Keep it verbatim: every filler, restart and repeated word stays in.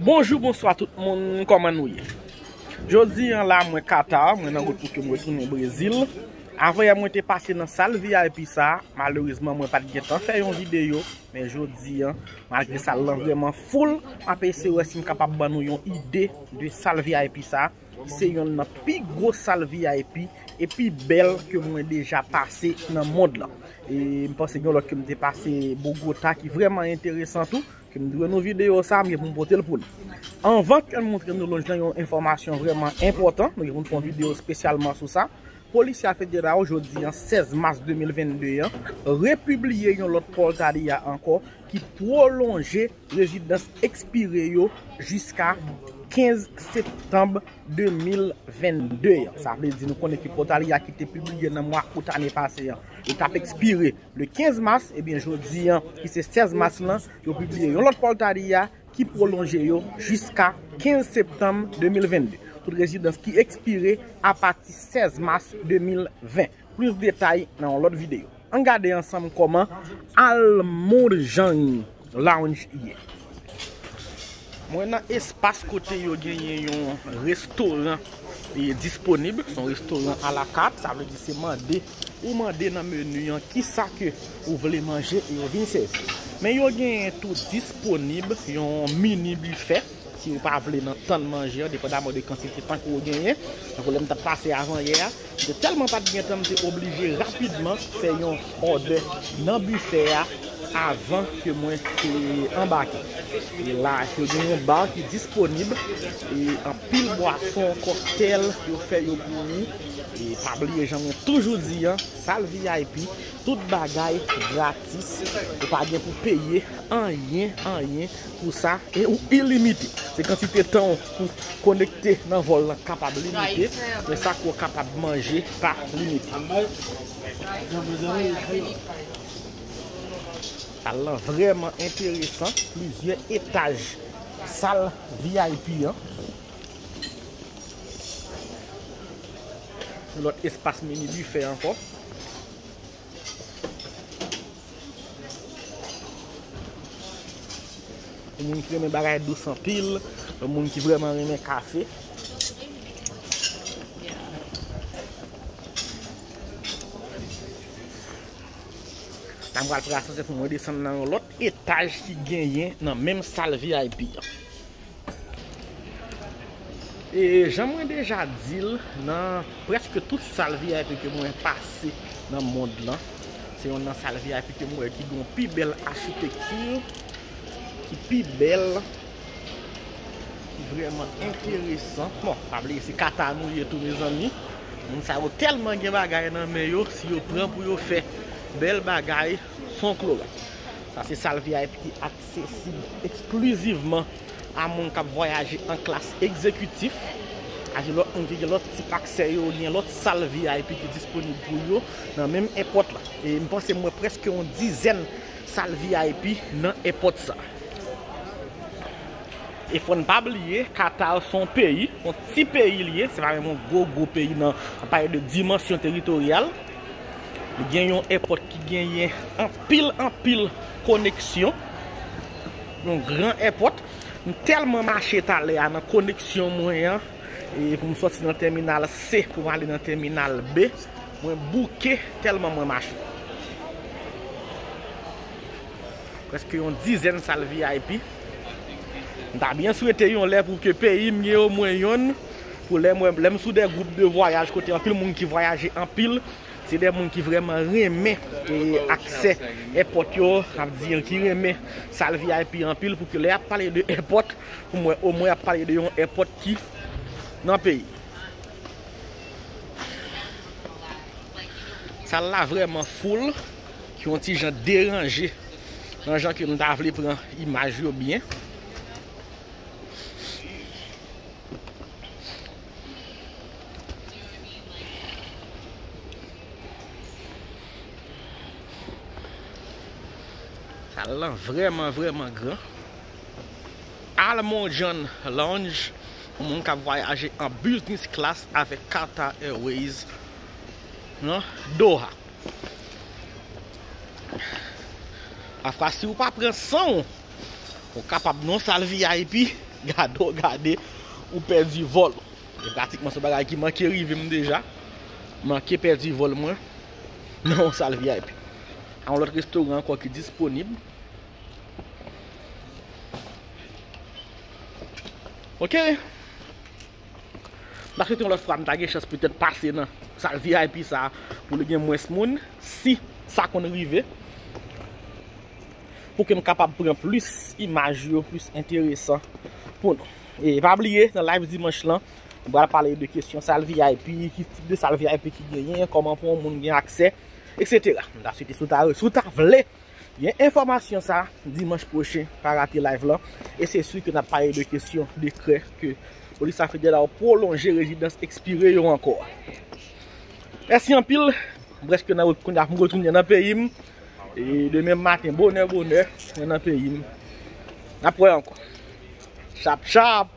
Bonjou, bonswa tout moun, kòman nou ye? Jodi an la, mwen Qatar, mwen nan wout pou ke mwen retounen Brezil. Avanyè mwen te pase nan sal V I P sa, malerezman mwen pa t gentan fè yon videyo, men jodi an, malgre sal lan vrèman full, m ap eseye wè si m kapab ban nou yon ide de sal V I P sa. Se yonn nan pi gwo sal V I P e pi bèl ke mwen deja pase nan mond lan. E m panse gen yon lòt ke m te pase Bogota ki vrèman enteresan tou, ke m dwe nou videyo sa, m gen pou m pote l pou nou. Anvan ke m montre nou lonj lan yon enfòmasyon vrèman enpòtan, nou gen pou n fè yon videyo espesyalman sou sa. Polisya federal jodi an sèz mas de mil vennde an repibliye yon lòt pòtalya ankò ki pwolonje rezidans ekspire yo jiska kenz septanm de mil vennde an. Sa vle di nou konnen ke pòtalya ki te pibliye nan mwa out ane pase an, li t ap ekspire le kenz mas, ebyen jodi an, ki se sèz mas lan, yo pibliye yon lòt pòtalya ki pwolonje yo jiska kenz septanm de mil vennde. Tout rezidans ki ekspire apati sèz mas de mil ven. Plis detay nan yon lòt videyo. Ann gade ansanm kòman Almonjan Lounge ye. Mwen nan espas kote yo genyen yon restoran e disponib, se yon restoran alakat, sa vle di se mande, ou mande nan meni an kisa ke ou vle manje e yo vin sèvi. Men yo genyen tou disponib yon mini bifè, si ou pa vle nan tann manje an, depandaman de kantite tan ke ou genyen. Tankou lè m t ap pase avanyè a, m te tèlman pa t gen tan, m te oblije rapidman fè yon òdè nan bifè a avan ke mwen te anbake. E la, yo gen yon ba ki disponib, e anpil bwason, kòktèl, yo fè yo pou ou. E pa bliye, jan mwen toujou di an, sal V I P, tout bagay gratis, ou pa gen pou peye anyen, anyen pou sa, e ou ilimite. Se kantite tan ou pou konekte nan vòl lan kapab limite, men sa ke w kapab manje pa limite. Sal lan vrèman enteresan, plizyè etaj sal V I P an. Yon lòt espas mini bifè ankò. Pou moun ki renmen bagay dous anpil, pou moun ki vrèman renmen kafe. La m pral pran asansè pou mwen desann nan yon lòt etaj ki genyen nan menm sal V I P an. E jan mwen deja di l, nan prèske tout sal V I P ke mwen pase nan mond lan, se yonn nan sal V I P ke mwen wè ki gen yon pi bèl achitekti, ki pi bèl, ki vrèman enteresan. Bon, pa bliye se Qatar nou ye tou, mezanmi. Moun sa yo tèlman gen bagay nan men yo, si yo pran pou yo fè bèl bagay, se yon klora. Sa se sal V I P ki aksesib eksklizivman a moun k ap vwayaje an klas egzekitif. Aji lòt moun ki gen lòt tip aksè yo, gen lòt sal V I P ki disponib pou yo nan menm èpòt la. E m panse m wè prèske yon dizèn sal V I P nan èpòt sa. E fò n pa bliye, Qatar se yon peyi, yon ti peyi li ye, se pa menm yon gwo, gwo peyi nan, an pale de dimansyon teritoryal. Li gen yon èpòt ki genyen anpil, anpil koneksyon. Yon gran èpòt. M tèlman mache talè a nan koneksyon mwen an, e pou m sòti nan tèminal C pou m ale nan tèminal B, mwen bouke tèlman mwen mache. Prèske yon dizèn sal V I P. M ta byen swete yon lè pou ke peyi m gen omwen yonn, pou lè mwen, lè m sou de gwoup de vwayaj kote anpil moun ki vwayaje anpil, se de moun ki vrèman renmen, e, aksè èpòt yo, ap di ki renmen sal V I P anpil, pou ke lè y ap pale de èpòt, pou mwen, omwen y ap pale de yon èpòt ki nan peyi. Sal la vrèman full, ki yon ti jan deranje nan jan ke m ta vle pran imaj yo byen. Sal lan vrèman, vrèman gran. Almonjan Lounge, pou moun k ap vwayaje an business class avèk Qatar Airways nan Doha. Pafwa, si w pa pran san w, Ou kapab nan yon sal V I P, gade w gade, ou pèdi vòl. E pratikman se yon bagay ki manke rive m deja. Manke pèdi vòl mwen nan yon sal V I P. A yon lòt restoran ankò ki disponib. Ok. M ta swete yon lòt fwa m ta gen chans petèt pase nan sal V I P sa a pou li gen mwens moun, si sa konn rive, pou ke m kapab pran plis imaj yo, plis enteresan pou nou. E pa bliye, nan live dimanch lan, m pral pale de kesyon sal V I P, ki tip de sal V I P ki genyen, kòman pou yon moun gen aksè, et cetera. M ta swete si w ta, si w ta vle gen enfòmasyon sa dimanch pwochen, pa rate live lan. E se si ke n ap pale de kesyon dekrè ke polis la federal pwolonje rezidans ekspire yo ankò. Mèsi anpil. M prèske nan wout kounye a pou m retounen nan peyi m. E demen maten, bonè, bonè, mwen nan peyi m. N ap wè ankò. Chap, chap.